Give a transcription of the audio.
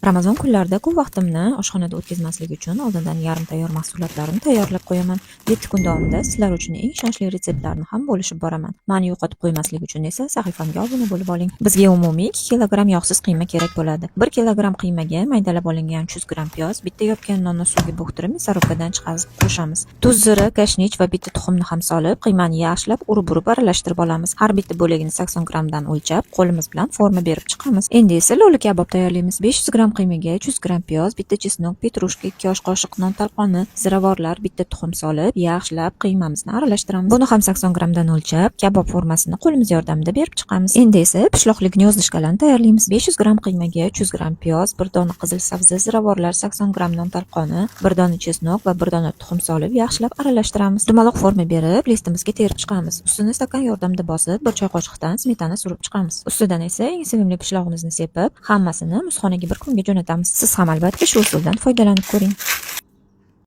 Ramazon kunlarida ko'p vaqtimni oshxonada o'tkazmaslik uchun oldindan yarim tayyor mahsulotlarni tayyorlab qo'yaman. 7 kun davomida sizlar uchun eng ishonchli retseptlarni ham bo'lishib boraman. Mani yo'qotib qo'ymaslik uchun esa sahifamga obuna bo'lib oling. Bizga umumiy 2 kilogramm yog'siz qiyma kerak bo'ladi. 1 kilogramm qiymaga maydalab olingan 300 gramm piyoz, bitta yopgan nonni suvga bo'ktirib, мясорубка dan chiqarib qo'shamiz. Tuz, zira, kashnich va bitta tuxumni ham solib, qiymani yaxshilab urib-urib aralashtirib olamiz. Har bitta bo'lagini 80 grammdan o'lchab, qo'limiz bilan forma berib chiqamiz. Endi esa lo'li kabob tayyorlaymiz. 500 gramm qiymaga 300 gramm piyoz, bitta чеснок, петрушка, 2 osh qoshiq non talqoni, ziravorlar, bitta tuxum solib, yaxshilab qiymamizni aralashtiramiz. Buni ham 80 grammdan o'lchab, kabob formasini qo'limiz yordamida berib chiqamiz. Endi esa pishloqli гнёздышка larni tayyorlaymiz. 500 gramm qiymaga 300 gramm piyoz, bir dona qizil sabzi, ziravorlar, 80 gramm non talqoni, bir dona чеснок va bir dona tuxum solib, yaxshilab aralashtiramiz. Dumaloq forma berib, listimizga terib chiqamiz. Ustini stakan yordamida bosib, bir choy qoshiqdan smetana surib chiqamiz. Ustidan esa eng sevimli pishlog'imizni sepib, hammasini muzxonaga bir kunga jo'natamiz. Siz ham albatta shu usuldan foydalanib ko'ring.